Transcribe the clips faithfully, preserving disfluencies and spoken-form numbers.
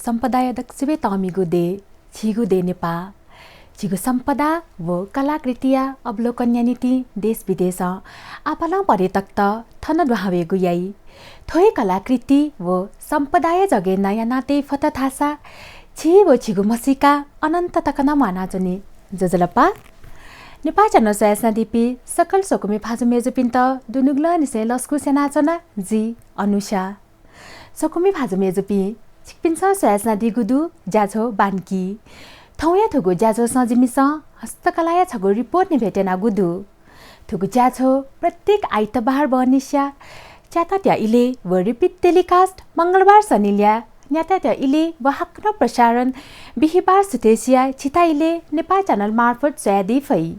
सम्पदाया दक्वसिबें तःमिगु देय्, झीगु देय् नेपाः। झीगु सम्पदा व कलाकृतिया अवलोकनया निंतिं देश विदेशं आपालं पर्यटकत थन दुहां वयेगु याइ। थ्व हे कलाकृति व सम्पदाया जगय् नं याना तये फत धाःसा झी व झीगु म्हसीका अनन्त तक नं म्वानाच्वनी। ज्वजलपा। नेपाः च्यानल स्वयाच्वनादीपिं सकल स्वकुमि भाजु मय्जुपिन्त दुनुगलंनिसें लसकुस यानाच्वना, जि अनुषा। स्वकुमि भाजु मय्जुपिं, छिकपिन्सं स्वयाच्वनादीगु दु ज्याझ्वः बान्की। थौंया थुगु ज्याझ्वलय् जिमिसं हस्तकलाया छगू report निम्हय् त्यनागु दु। थुगु ज्याझ्वः प्रत्येक आइतबार बहनिसिया च्याताःत्या इलय् व repeat telecast मंगलबार सनिलया न्याताःत्या इलय् व हाकनं प्रसारण बिहिबार सुथसिया झिता इलय् नेपाः च्यानल मार्फत स्वयादी फइ।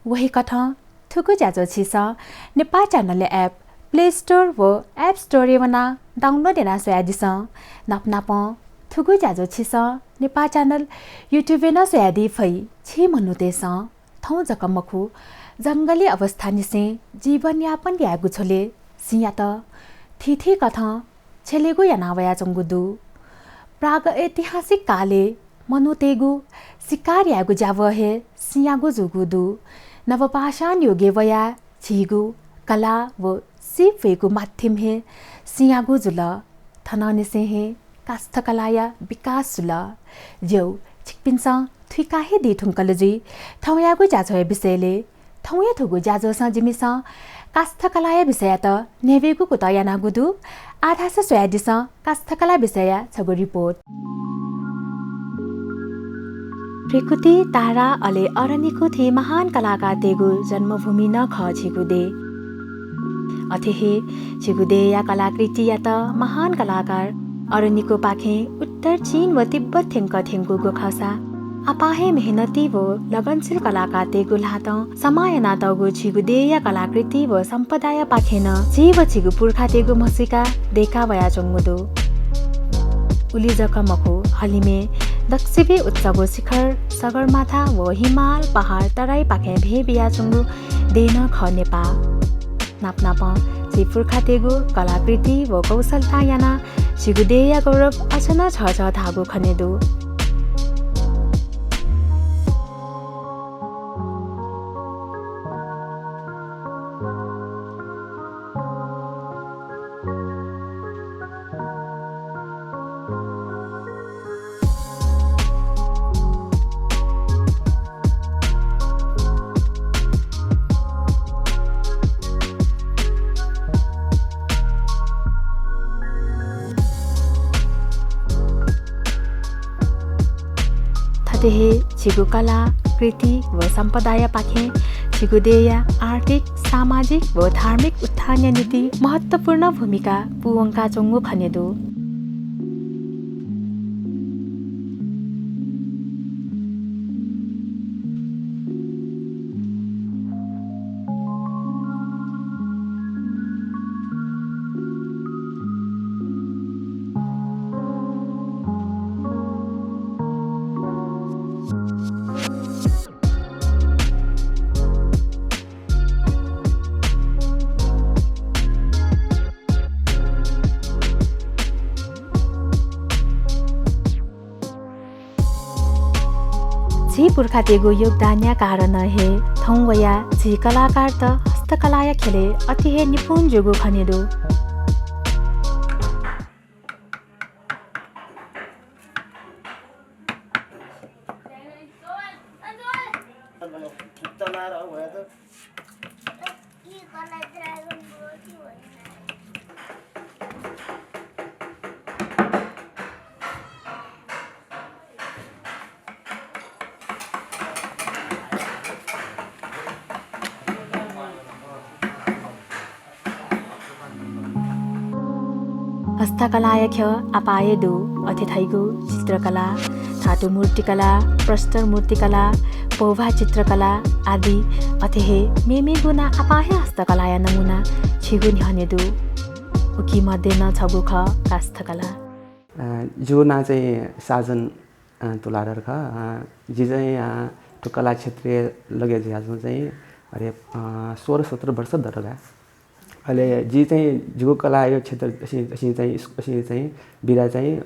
वहे कथं थुगु ज्याझ्वः छिसं नेपाः च्यानलया app Play Store व App Store-य् वनाः download यानाः स्वयादिसँ। नाप नापं थुगु ज्याझ्वः छिसं नेपाः च्यानल YouTube-य् नं स्वयादी फइ। झी मनूतय्सं थौं जक मखु, जंगली अवस्थांनिसें जीवनयापन यायेगु झ्वलय् सिँयात थीथी कथं छ्यलेगु याना वयाच्वंगु दु। प्रागैतिहासिक कालय् मनूतय्गु शिकार यायेगु ज्यावः हे सिँयागु जूगु दु। नवपाषाण युगय् वयाः झीगु कला व सीप वयेगु माध्यम हे सिँयागु जुल। थनंनिसें हे काष्ठकलाया विकास जुल। ज्यू, छिकपिन्सं थुइका हे दी धुंकल जुइ थौंयागु ज्याझ्वःया विषयलय्। थौंया थुगु ज्याझ्वलय् जिमिसं काष्ठकलाया विषययात न्ह्यब्वयेगु कुतः यानागु दु। आः धाःसा स्वयादिसँ काष्ठकला विषयया छगू report। भृकुटी, तारा अले अरनिको थें महान कलाकारतय्गु जन्मभूमि नं खः झीगु देय्। अथे हे झीगु देय्या कलाकृतियात महान कलाकार अरनिकोपाखें उत्तर चीन व तिब्बत थ्यंक थ्यंकूगु खःसा, आपाः हे मेहनती व लगनशील कलाकारतय्गु ल्हातं समा यानातःगु झीगु देय्या कलाकृति व सम्पदायापाखें नं झी व झीगु पुर्खातय्गु म्हसीका दय्का वयाच्वंगु दु। उलि जक मखु, हलिमय् दक्वसिबें उच्चगु शिखर सगरमाथा व हिमाल, पहाड, तराईपाखें भ्यय् बियाच्वंगु देय् नं खः नेपाः। नाप नापं झी पुर्खातय्गु कलाकृति व कौशलतां यानाः झीगु देय्या गौरव अझ नं झःझः धाःगु खने दु। थथे हे झीगु कला, कृति व सम्पदायापाखें झीगु देय्या आर्थिक, सामाजिक व धार्मिक उत्थानया निंतिं महत्त्वपूर्ण भूमिका पूवंकाच्वंगु खने दु। झी पुर्खातय्गु योगदानया कारणं हे थौं वयाः झी कलाकारत हस्तकलाया ख्यलय् अति हे निपुण जूगु खने दु। हस्तकलाया ख्यः आपाः हे दु। अथे धइगु चित्रकला, धातु मूर्तिकला, प्रस्तर मूर्तिकला, पौभा चित्रकला आदि। अथे हे मेमेगु नं आपाः हे हस्तकलाया नमूना झीगु न्ह्यःने दु। उकी मध्ये नं छगू खः काष्ठकला। अ, जिगु नां चाहिँ साजन, अ, तुलाधर खः। अ, जि चाहिँ, अ, थ्व कला क्षेत्रय् लगे जुयाच्वंगु चाहिँ, अरे, अ, सोह्र सत्र वर्ष दत का। अले जि चाहिँ जिगु कलाया क्षेत्र, असिं, असिं चाहिँ स्कु-, असिं चाहिँ बिदा चाहिँ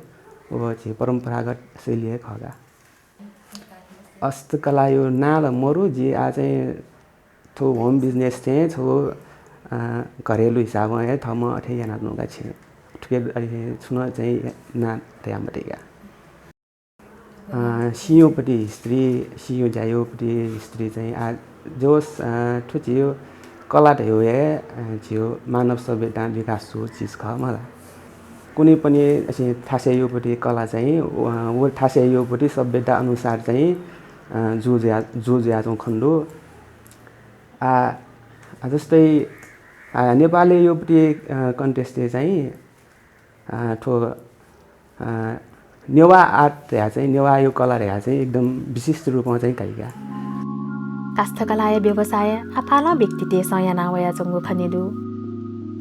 व झी परम्परागत शैली हे खः का। हस्तकलायो नां ला मरु, जि आः चाहिँ थ्व home business चाहिँ छगू, अ, घरेलु हिसाबं हे थःम्हं अथे यानाच्वंगु का छेँ। थुके अथे छुं नं चाहिँ नां तया मते का। अ, सियोपति स्त्री, सियो ज्यायोपति स्त्री चाहिँ आ, जो, अ, थ्व झियो कला धयो हे, अ, झियो मानव सभ्यतां विकास जू चिज खः मला। कुनै पनि असे थासय् योपति कला चाहिँ, अ, व थासय् योपति सभ्यता अनुसार चाहिँ, अ, जू जुया, जू जुयाच्वं खने दु। आ, आ, जस्तै, आ, नेपालय् योपति, अ, context-य् चाहिँ, अ, थ्व, अ, नेवाः art धया चाहिँ, नेवाःयो कला धया चाहिँ एकदम विशिष्ट रूपं चाहिँ काइका। काष्ठकलाया व्यवसाय आपालं व्यक्तितय्सं याना वयाच्वंगु खने दु।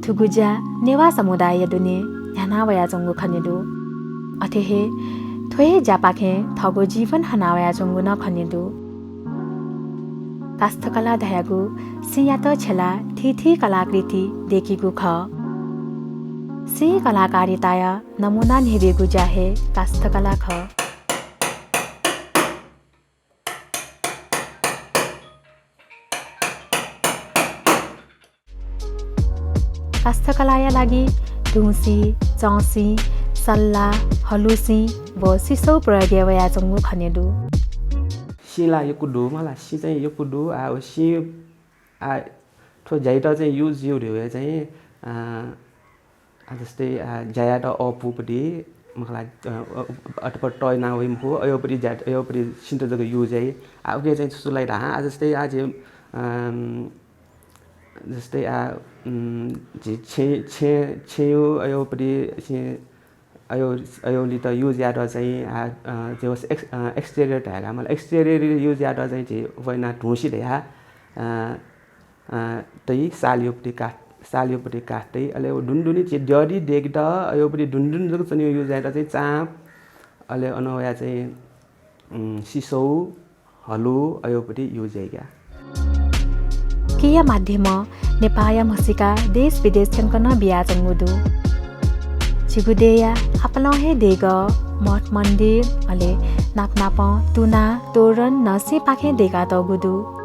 थुगु ज्या नेवाः समुदायया दुने न्ह्याना वयाच्वंगु खने दु। अथे हे थ्व हे ज्यापाखें थःगु जीवन हना वयाच्वंगु नं खने दु। काष्ठकला धयागु सिंयात छ्यला थीथी कलाकृति देकीगु खः। सिं कलाकारिताया नमुना न्ह्यब्यूगु ज्या हे काष्ठकला खः। काष्ठकलाया लागि धुंसी, चंसी, सल्ला, हलुसी व सिसौ प्रयोग यावयाच्वंगु खने दु। सिं ला यक्व दु मला, सिं चाहिँ यक्व दु, आ, व सिं, आ, थ्व ज्याइत चाहिँ use याउ धयो चाहिँ, आ, आ, जस्तै, आ, ज्यायात अःपुपति, मखला, अ, अ, अथवा तयना वइ मखु, अयोपति ज्या, अयोपति सिंत जक use याइ। आ, उके चाहिँ छु छु लाइ धाहा, आ, जस्तै, आ, जे, अम, जस्तै, आ, उम्, झी छेँ, छेँ, छेँयु अयोपति, छेँ, अयो, अयोलित use यात चाहिँ, आ, अ, जे होस् ex-, अ, exterior धायेका, मतलब exterior use यात चाहिँ झी वइना धुंसी धया, अ, अ, तइ सालयोपति काठ, सालयोपति काठ तइ, अले व धुनधुनी झी द्यःदि देकेत अयोपति धुनधुन जक च्वने use यात चाहिँ चाँप, अले अन वया चाहिँ, उम्, सिसौ, हलु अयोपति use याइका। थुकिया माध्यमं नेपाःया म्हसीका देश विदेश थ्यंक नं बियाच्वंगु दु। झीगु देय्या आपालं हे देगः, मठ मन्दिर, अले नापनापं तुना, तोरण नं सिंपाखें देकातःगु दु।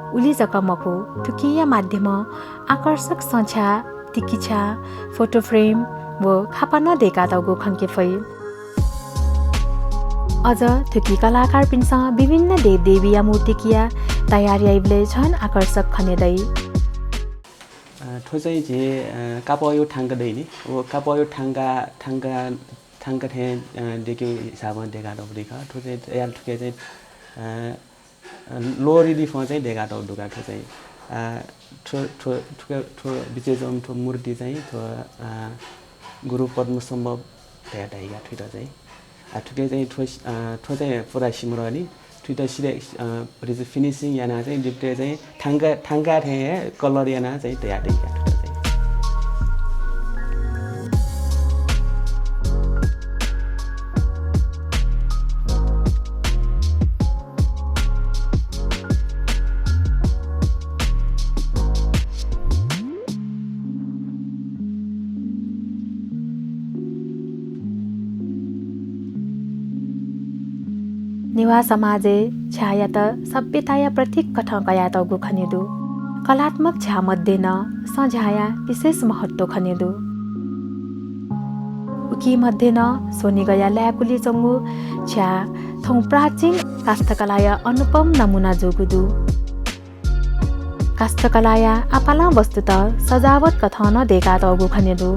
उलि जक मखु, थुकिया माध्यमं आकर्षक संछ्याः, तिकिछ्याः, photo frame व खापा नं देकातःगु खंके फइ। अझ थुकी कलाकारपिन्सं विभिन्न देवदेवीया मूर्ति किया तयार याइबलय् झन आकर्षक खने दइ। अ, थ्व चाहिँ झी, अ, कापःयो थांका दइ नि। व कापःयो थांका, थांका, थांका थें, अ, देकेगु हिसाबं देकातःगु दइ खः। थ्व चाहिँ तयार थुके चाहिँ, अ, low relief-ं चाहिँ देकातःगु दु का थ्व चाहिँ। आ, थ्व, थ्व, थ्व, थ्व बिचय् च्वंम्ह थ्व मूर्ति चाहिँ थ्व, आ, गुरु पद्मसम्भव धया धाइका थुइत चाहिँ। आ, थुके चाहिँ थ्व, आ, थ्व चाहिँ पुरा सिमरः नि। थुइत सिधे, आ, भतिचा finishing याना चाहिँ लिपतय् चाहिँ थांका, थांका थें हे colour याना चाहिँ तया धाइका थुइत चाहिँ। नेवाः समाजय् झ्याःयात सभ्यताया प्रतीक कथं कयातःगु खने दु। कलात्मक झ्याः मध्ये नं सँ झ्याःया विशेष महत्व खने दु। उकी मध्ये नं स्वनिगःया लाय्‌कुलि च्वंगु झ्याः थौं प्राचीन काष्ठकलाया अनुपम नमुना जूगु दु। काष्ठकलाया आपालं वस्तुत सजावट कथं नं देकातःगु खने दु।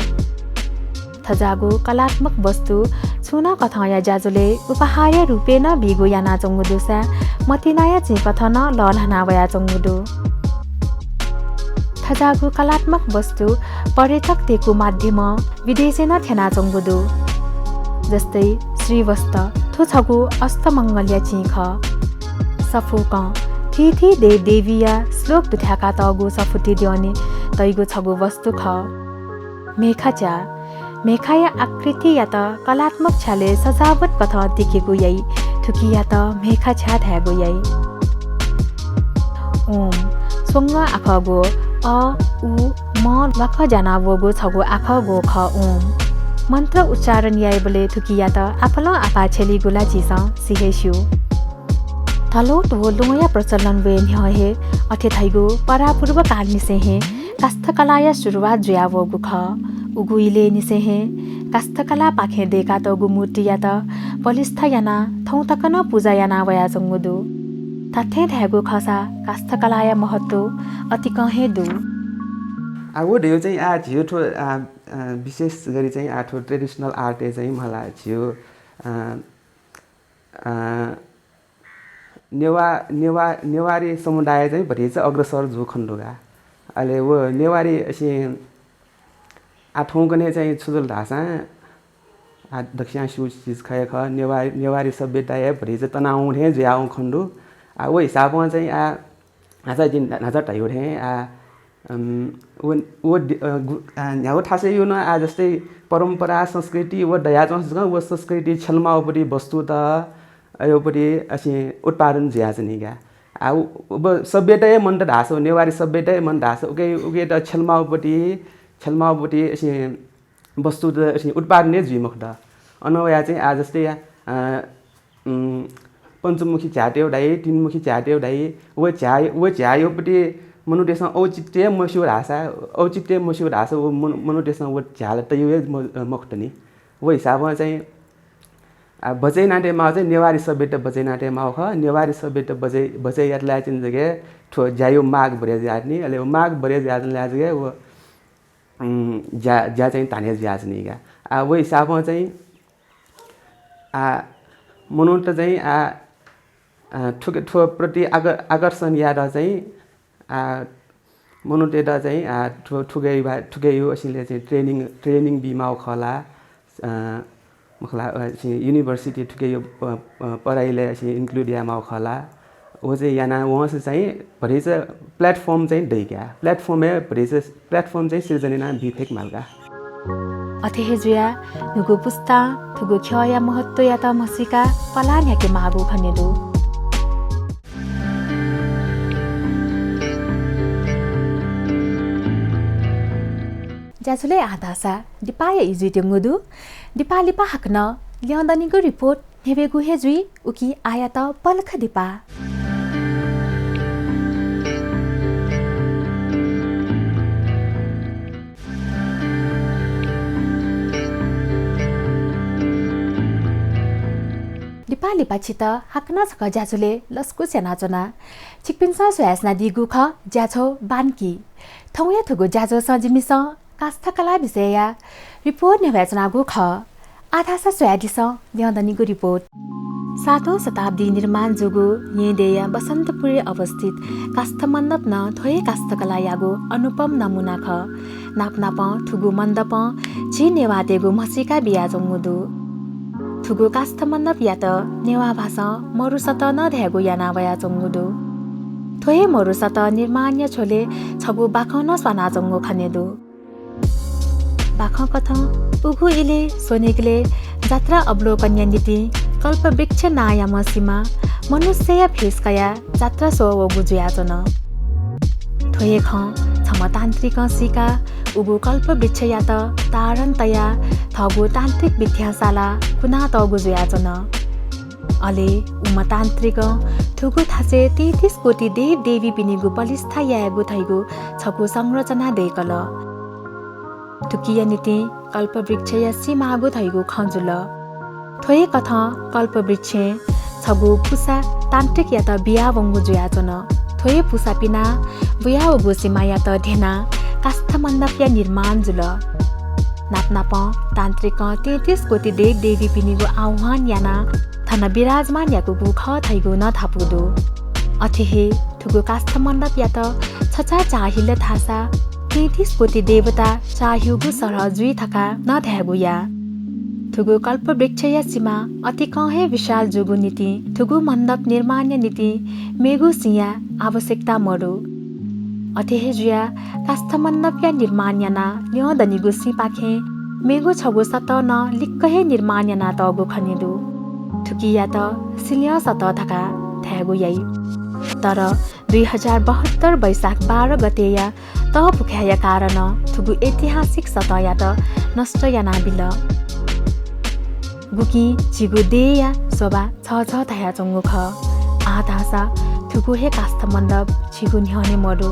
थज्याःगु कलात्मक वस्तु छुं नं कथंया ज्याझ्वलय् उपहारया रूपय् नं बीगु यानाच्वंगु दुसा मतिनाया चिं कथं नं लःल्हाना वयाच्वंगु दु। थज्याःगु कलात्मक वस्तु पर्यटकतय्‌गु माध्यमं विदेशय् नं थ्यनाच्वंगु दु। जस्तै श्रीवस्त, थ्व छगू अष्टमंगलया चिं खः। सफूकं थीथी देवदेवीया श्लोक दुथ्याकातःगु सफुती द्यःने तइगु छगू वस्तु खः। म्हेखा झ्याः, म्हेखाया आकृतियात कलात्मक झ्यालय् सजावट कथं तिकेगु याइ, थुकियात म्हेखा झ्याः धायेगु याइ। ओम, स्वंगः आखः ग्वः, अ, उ, म ल्वाकं ज्यानावःगु छगू आखः ग्वः खः ओम। मन्त्र उच्चारण याइबलय् थुकियात आपालं आपाः छ्यलीगु ला झीसं सि हे स्यू। धलोत व ल्वहंया प्रचलन वये न्ह्यः हे अथे धइगु परापूर्व कालनिसें हे काष्ठकलाया सुरुवात जुयावःगु खः। उगु इलय्‌निसें हे काष्ठकलापाखें दय्‌कातःगु मूर्तियात बलिस्था यानाः थौं तक नं पुजा याना वयाच्वंगु दु। धात्थें धायेगु खःसा काष्ठकलाया महत्व अतिकं हे दु। आ, व धइगु चाहिँ आ, झीगु थ्व, आ, आ, विशेष गरी चाहिँ आ, थ्व traditional art-य् चाहिँ मला झीगु, आ, आ, नेवा-, नेवा-, नेवारी समुदाय चाहिँ भतिचा अग्रसर जू खने दु का। अले व नेवारी असिं आ, थौंकन्हय् चाहिँ छु जुल धाःसां, आ, दक्वस्यां स्यू चिज खः हे खः, नेवारी, नेवारी सभ्यताया भतिचा तनावं थें जुयावं खने दु। आ, व हिसाबं चाहिँ आ, न्हाचा जिं न्हाचा धयागु थें आ, अम, व, व दि-, अ, गु-, आ, न्ह्यागु थासय् नं आ, जस्तै परम्परा, संस्कृति व दयाच्वंसा जकं व संस्कृति छ्यलमाःगुपट्टि वस्तुत, अ, योपट्टि असिं उत्पादन जुयाच्वनी का। आ, उ, उ, व सभ्यता हे मन्त धाःसा, नेवारी सभ्यता हे मन्त धाःसा, उके, उकेत छ्यलमाःगुपट्टि, छ्यलमाःगुपट्टि असिं वस्तुत असिं उत्पादन हे जुइ मखुत। अन वया चाहिँ आ, जस्तै आ, अ, उम्, पञ्चमुखी झ्याः तयेगु धाइ, तीनमुखी झ्याः तयेगु धाइ, व झ्याः, व झ्याः योपट्टि मनूतय्‌सं औचित्य मस्यू धाःसा, औचित्य मस्यू धाःसा व मनु-, मनूतय्‌सं व झ्याः ला तयेगु हे म-, अ, मखुत नि। व हिसाबं चाहिँ, आ, बचय् याना तयेमाःगु चाहिँ नेवारी सभ्यता बचय् याना तयेमाःगु खः। नेवारी सभ्यता बचय्, बचय् यात लाय् चाहिँ जक थ्व ज्याया माग बढे जुयाच्वनी। अले व माग बढे जुयाच्वन लाय् जक व, उम्, ज्या, ज्या चाहिँ धाने जुयाच्वनी का। आ, व हिसाबं चाहिँ आ, मनूत चाहिँ आ, आ, थुके, थ्व प्रति आक-, आकर्षण यायेत चाहिँ आ, मनूतय्‌त चाहिँ आ, थ्व, थुके बा-, थुके यो असिले चाहिँ training, training बीमाःगु खः ला, आ, मखु ला, अ, चाहिँ university थुके यो प-, प-, पढाइले चाहिँ include यायेमाःगु खः ला। व चाहिँ याना वंसा चाहिँ भतिचा platform चाहिँ दइका, platform हे भतिचा platform चाहिँ सिर्जना याना बी फय्‌के माल का। अथे हे जुयाः न्हूगु पुस्तां थुगु ख्यःया महत्वयात म्हसीकाः पलाः न्ह्याके माःगु खने दु। ज्याझ्वलय् आः धाःसा दिपाया ई जुइत्यंगु दु। दिपा लिपा हाकनं ल्यं दनिगु report न्ह्यब्वयेगु हे जुइ, उकिं आःयात पलख दिपा। दिपा लिपा छित हाकनं छकः ज्याझ्वलय् लसकुस यानाच्वना। छिकपिन्सं स्वयाच्वनादीगु खः ज्याझ्वः बान्की। थौंया थुगु ज्याझ्वलय् जिमिसं काष्ठकला विषयया report न्ह्यब्वयाच्वनागु खः। आः धाःसा स्वयादिसँ ल्यं दनिगु report। सातौं शताब्दी निर्माण जूगु येँदेया बसन्तपुरय् अवस्थित काष्ठमण्डप नं थ्व हे काष्ठकलायागु अनुपम नमूना खः। नापनापं थुगु मण्डपं झी नेवाःतय्‌गु म्हसीका बियाच्वंगु दु। थुगु काष्ठमण्डपयात नेवाः भासं मरुसतः नं धायेगु याना वयाच्वंगु दु। थ्व हे मरुसतः निर्माणया झ्वलय् छगू बाखं नं स्वानाच्वंगु खने दु। बाखंकथं उगु इलय् स्वनिगलय् जात्रा अवलोकनया निंतिं कल्पवृक्ष नांयाम्ह सिमां मनुष्यया भेष कयाः जात्रा स्वः वःगु जुयाच्वन। थ्व हे खँ छम्ह तान्त्रिकं सीकाः उगु कल्पवृक्षयात ताडन तयाः थःगु तान्त्रिक विद्या सालाः कुनातःगु जुयाच्वन। अले उम्ह तान्त्रिकं थुगु थासय् तैंतिस कोटि देवदेवीपिनिगु बलिस्था यायेगु धइगु छगू संरचना दय्‌कल। थुकिया निंतिं कल्पवृक्षया सिमाःगु धइगु खँ जुल। थ्व हे कथं कल्पवृक्षं छगू पुसा तान्त्रिकयात बियावंगु जुयाच्वन। थ्व हे पुसा पिनाः बुयावःगु सिमायात ध्यनाः काष्ठमण्डपया निर्माण जुल। नापनापं तान्त्रिकं तैंतिस कोटि देवदेवीपिनिगु आह्वान यानाः थन विराजमान याकूगु खः धइगु नं धापू दु। अथे हे थुगु काष्ठमण्डपयात छचाः चाःहिल धाःसा तैंतिस कोटि देवता चाःह्यूगु सरह जुइ धकाः नं धायेगु याः। थुगु कल्पवृक्षया सिमा अतिकं हे विशाल जूगु निंतिं थुगु मण्डप निर्माणया निंतिं मेगु सिँया आवश्यकता मदु। अथे हे जुयाः काष्ठमण्डपया निर्माण यानाः ल्यं दनिगु सिँपाखें मेगु छगू सतः नं लिक्क हे निर्माण यानातःगु खने दु। थुकियात सिल्यं सतः धकाः धायेगु याइ। तर दुई हजार बहत्तर वैशाख बाह्र गतेया तःभुखाय्‌या कारणं थुगु ऐतिहासिक सतःयात नष्ट यानाबिल। गुकिं झीगु देय्‌या शोभा छःछः धयाच्वंगु खः। आः धाःसा थुगु हे काष्ठ मण्डप झीगु न्ह्यःने मदु।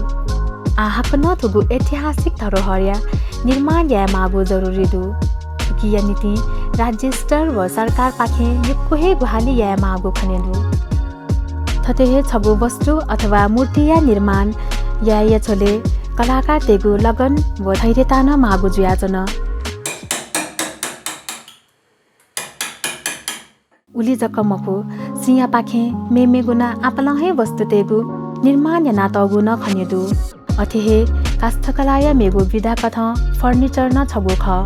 आः हाकनं थुगु ऐतिहासिक धरोहरया निर्माण यायेमाःगु जरुरी दु। थुकिया निंतिं राज्य स्तर व सरकारपाखें यक्व हे ग्वाहालि यायेमाःगु खने दु। थथे हे छगू वस्तु अथवा मूर्तिया निर्माण यायेया झ्वलय् कलाकारतय्‌गु लगन व धैर्यता नं माःगु जुयाच्वन। उलि जक मखु, सिंयापाखें मेमेगु नं आपालं हे वस्तुतय्‌गु निर्माण यानातःगु नं खने दु। अथे हे काष्ठकलाया मेगु विधाकथं furniture नं छगू खः।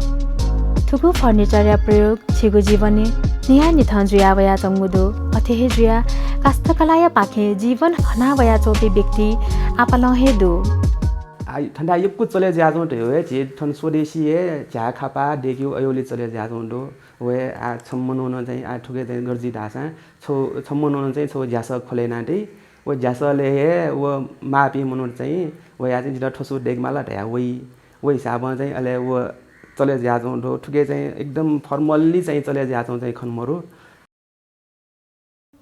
थुगु furniture-या प्रयोग झीगु जीवनय् न्हियान्हिथं जुया वयाच्वंगु दु। अथे हे जुयाः काष्ठकलायापाखें जीवन हना वयाच्वंपिं व्यक्ति आपालं हे दु। आ, थन यक्व चले जुयाच्वंगु धइगु हे झी थन स्वदेशी हे झ्याःखापा, देगू अय्‌गुली चले जुयाच्वंगु दु। व हे आ, छम्ह मनुखं चाहिँ आ, थुके चाहिँ गथे जुइ धाःसा छगू, छम्ह मनुखं चाहिँ छगू ज्यासः ख्वले यानादी। व ज्यासःलय् हे व माःपिं मनूत चाहिँ वयाः चाहिँ जितः थ्व सू दयेकेमाल धयाः वइ। व हिसाबं चाहिँ अले व चले जुयाच्वंगु दु। थुके चाहिँ एकदम formally चाहिँ चले जुयाच्वंगु चाहिँ खने मदु।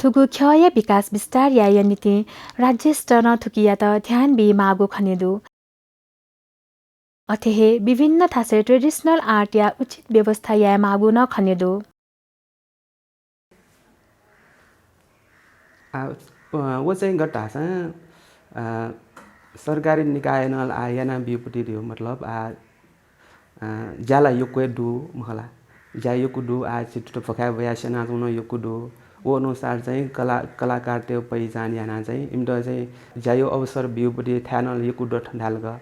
थुगु ख्यःया विकास विस्तार यायेया निंतिं राज्य स्तरं थुकियात ध्यान बीमाःगु खने दु। अथे हे विभिन्न थासय् traditional art-या उचित व्यवस्था यायेमाःगु नं खने दु। आ, अ, व चाहिँ गथे धाःसा, अ, सरकारी निकायं नं आ, यानाबीगु पति दु, मतलब, आ, अ, ज्या ला यक्व हे दु, मखु ला। ज्या यक्व दु, आ, चित्र भ्वखाय् वयाः स्यनाच्वंगु नं यक्व दु। व अनुसार चाहिँ कला-, कलाकारतय् पहिचान यानाः चाहिँ इमित चाहिँ ज्याया अवसर बीगु पति थाय् नं यक्व दु थन धाल का।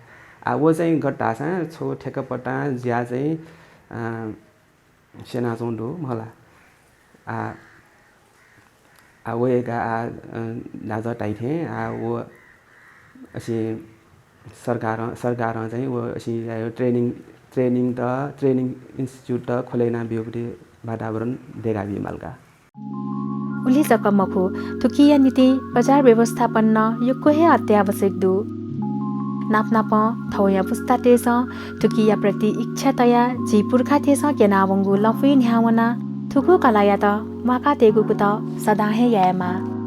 आ, व चाहिँ गथे धाःसा छगू ठेकापट्टां ज्या चाहिँ, अ, स्यनाच्वंगु दु, मखु ला। आ, आ, व हे का, आ, अ, न्हाचः धाइ थें, आ, व असे सरकारं, सरकारं चाहिँ व असे यायो training, training त, training institute त ख्वले यानाबीगु पति वातावरण दयेकाबीमाल का। उलि जक मखु, थुकिया निंतिं बजार व्यवस्थापन नं यक्व हे अत्यावश्यक दु। नापनापं थौंया पुस्तातय्‌सं थुकिया प्रति इच्छा तयाः झी पुर्खातय्‌सं क्यनावंगु लँपुइ न्ह्याः वनाः थुगु कलायात म्वाकातयेगु कुतः सदां हे यायेमाः।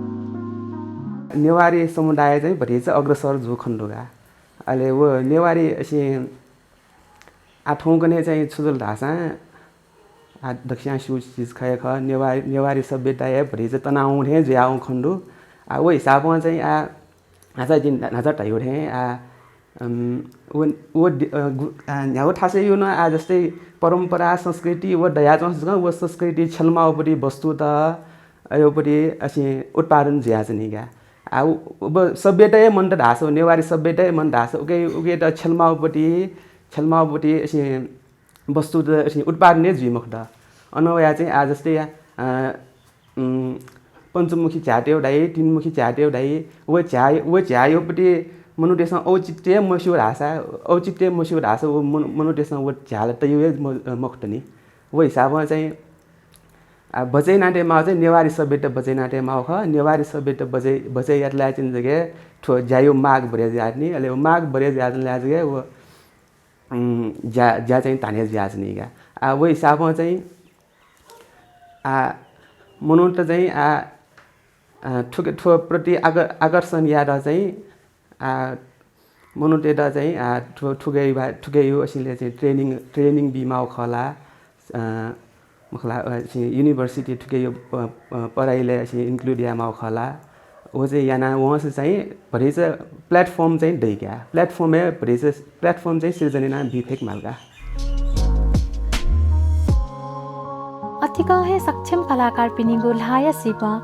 नेवारी समुदाय चाहिँ भतिचा अग्रसर जू खने दु का। अले व नेवारी असे आ, थौंकन्हय् चाहिँ छु जुल धाःसा, आ, दक्वस्यां स्यूगु चिज खः हे खः, नेवारी, नेवारी सभ्यता हे भतिचा तनावं थें जुयावं खने दु। आ, व हिसाबं चाहिँ, आ, न्हाचः जिं न्हाचः धयागु थें, आ, अम, व, व दि-, अ, गु-, आ, न्ह्यागु थासय् नं, आ, जस्तै परम्परा, संस्कृति व दयाच्वंगु जक, व संस्कृति छ्यलेमाःगु पति वस्तुत, अय्‌गु पति असे उत्पादन जुयाच्वनी का। आ, उ, उ, ब-, सभ्यता हे मन्त धाःसा, नेवारी सभ्यता हे मन्त धाःसा, उके, उकेत छ्यलेमाःगु पति, छ्यलेमाःगु पति असे वस्तुत असे उत्पादन हे जुइ मखुत। अन वयाः चाहिँ आ जस्तै, आ, उम्, पञ्चमुखी झ्याः तयेगु धाइ, तीनमुखी झ्याः तयेगु धाइ, व झ्याः, व झ्याःया पति मनूतय्‌सं औचित्य मस्यू धाःसा, औचित्य मस्यू धाःसा व मन-, मनूतय्‌सं व झ्याः ला तयेगु हे म-, मखुत नि। व हिसाबं चाहिँ आ, बचय् यानातयेमाःगु चाहिँ नेवारी सभ्यता बचय् यानातयेमाःगु खः। नेवारी सभ्यता बचय्, बचय् यात लाय् चाहिँ जक थ्व ज्याया माग बढे जुयाच्वनी। अले व माग बढे जुयाच्वन लाय् जक व, उम्, ज्या, ज्या चाहिँ धाने जुयाच्वनी का। आ, व हिसाबं चाहिँ, आ, मनूत चाहिँ, आ, आ, थुके, थ्व प्रति आक-, आकर्षण यायेत चाहिँ आ, मनूतय्‌त चाहिँ, आ, थु-, थुगेया, थुगेया असिले चाहिँ training, training बीमाःगु खः ला, अ, मखु ला, अ, चाहिँ university थुगेया प-, प-, पढाइले चाहिँ include यायेमाःगु खः ला। व चाहिँ याना वंसे चाहिँ भतिचा platform चाहिँ दइका। Platform हे भतिचा platform चाहिँ सिर्जना याना बी फय्‌केमाल का। अतिकं हे सक्षम कलाकारपिनिगु ल्हाःया सीपं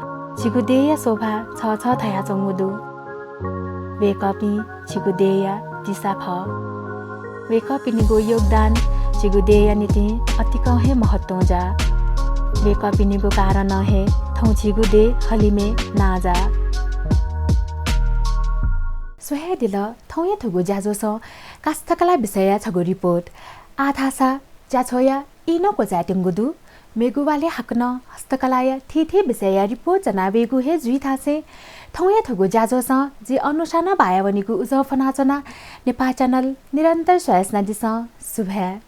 झीगु देय्‌या शोभा छःछः धयाच्वंगु दु। वय्‌कःपिं झीगु देय्‌या दिशा खः। वय्‌कःपिनिगु योगदान झीगु देय्‌या निंतिं अतिकं हे महत्वं जाः। वय्‌कःपिनिगु कारणं हे थौं झीगु देय् हलिमय् नांजाः। स्वयादिल थौंया थुगु ज्याझ्वलय् काष्ठकला विषयया छगू report। आः धाःसा ज्याझ्वःया ई नं क्वचायेत्यंगु दु। मेगु वालय् हाकनं हस्तकलाया थीथी विषयया report च्वनावयेगु हे जुइ धासें थौंया थुगु ज्याझ्वलय् जि अनुषा नं बायावनेगु उजं फ्वनाच्वना। नेपाः channel निरन्तर स्वयाच्वनादिसँ। सुभाय्।